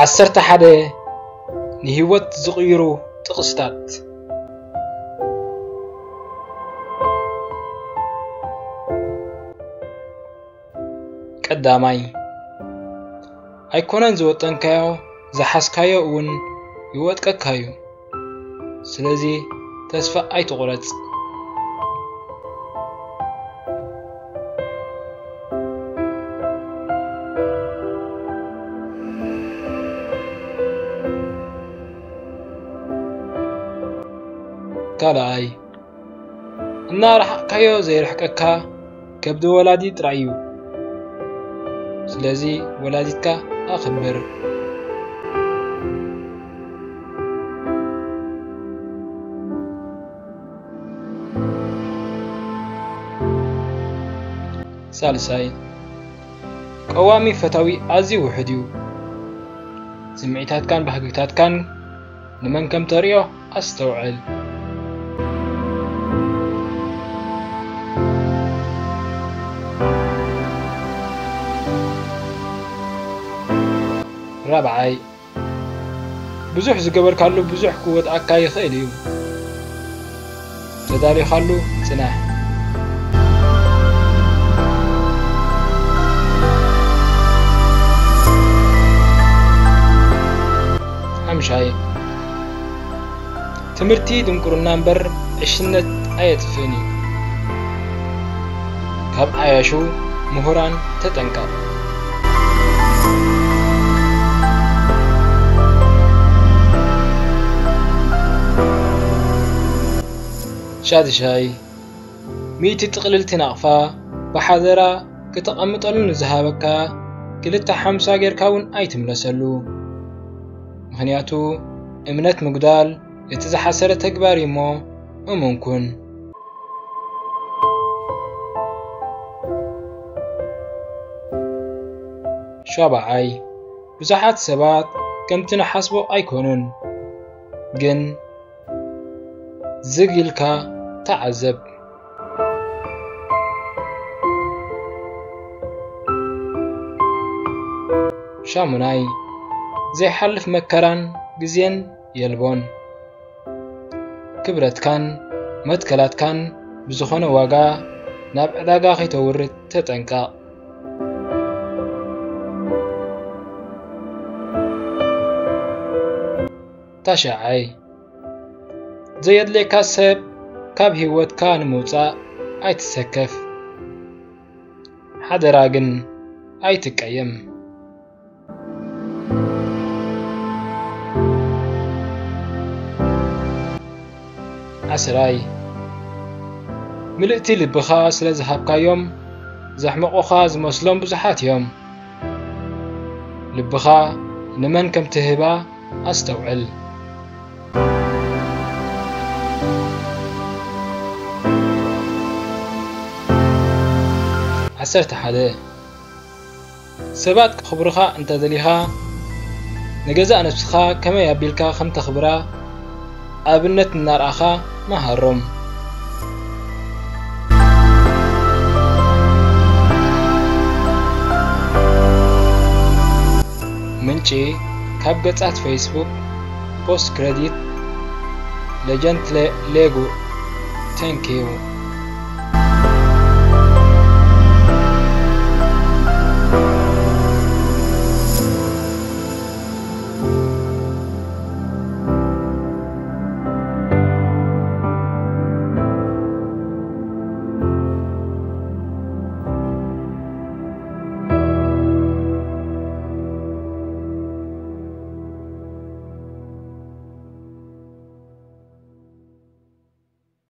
ዓሰርተ ሓደ ንህይወት ዝቕይሩ ጥቕስታት። ቀዳማይ፣ ኣይኮነን ዝወጠንካዮ፣ ዝሓዝካዮ እውን ይወጥቀካ እዩ። ስለዚ ተስፋ ኣይትቑረጽ። ካልኣይ፣ እናረሓቕካዮ ዘይርሕቀካ ከብዲ ወላዲ ጥራይ እዩ። ስለዚ ወላዲትካ ኣኽብር። ሳልሳይ፣ ቀዋሚ ፈታዊ ኣዝዩ ውሑድ እዩ። ስምዒታትካን ባህግታትካን ንመን ከም ተርእዮ ኣስተውዕል። ራብዓይ፣ ብዙሕ ዝገበርካሉ ብዙሕ ክወድኣካ ይኽእል እዩ። ተዳሊኻሉ ጽናሕ። ሓምሻይ፣ ትምህርቲ ድንቁርና እምበር ዕሽነት ኣየጥፍእን እዩ። ካብ ዓያሹ ምሁራን ተጠንቀቕ። ሻድሻይ፣ ሚእቲ ጥቕልልቲ ናቕፋ ብሓደራ ክተቐምጠሉ ንዝሃበካ ክልተ ሓምሳ ጌርካ እውን ኣይትምለሰሉ። ምኽንያቱ እምነት ምጉዳል እቲ ዝሓሰረ ተግባር እዩ እሞ እሙን ኩን። ሻብዓይ፣ ብዙሓት ሰባት ከምቲ ንሓስቦ ኣይኮኑን፣ ግን ዝግ ኢልካ ተዓዘብ። ሻሙናይ፣ ዘይሓልፍ መከራን ግዜን የልቦን። ክብረትካን መትከላትካን ብዝኾነ ዋጋ ናብ ዕዳጋ ከይተውርድ ተጠንቀቕ። ታሽዓይ፣ ዘየድልየካ ሰብ ካብ ህይወትካ ንምውጻእ ኣይትሰከፍ። ሓደራ ግን ኣይትቀየም። ዓስራይ፣ ምልእቲ ልብኻ ስለ ዝሃብካዮም ዘሕመቑኻ ዝመስሎም ብዙሓት እዮም። ልብኻ ንመን ከም ትህባ ኣስተውዕል። ዓሰርተ ሓደ፣ ሰባት ከኽብሩኻ እንተደሊኻ፣ ንገዛእ ነብስኻ ከመይ ኣቢልካ ከም ተኽብራ ኣብነት እናርኣኻ መሃሮም። ምንጪ ካብ ገጻት ፌስቡክ፣ ፖስት ክረዲት፣ ሌጀንድ ሌ-፣ ሌጉ። Thank you።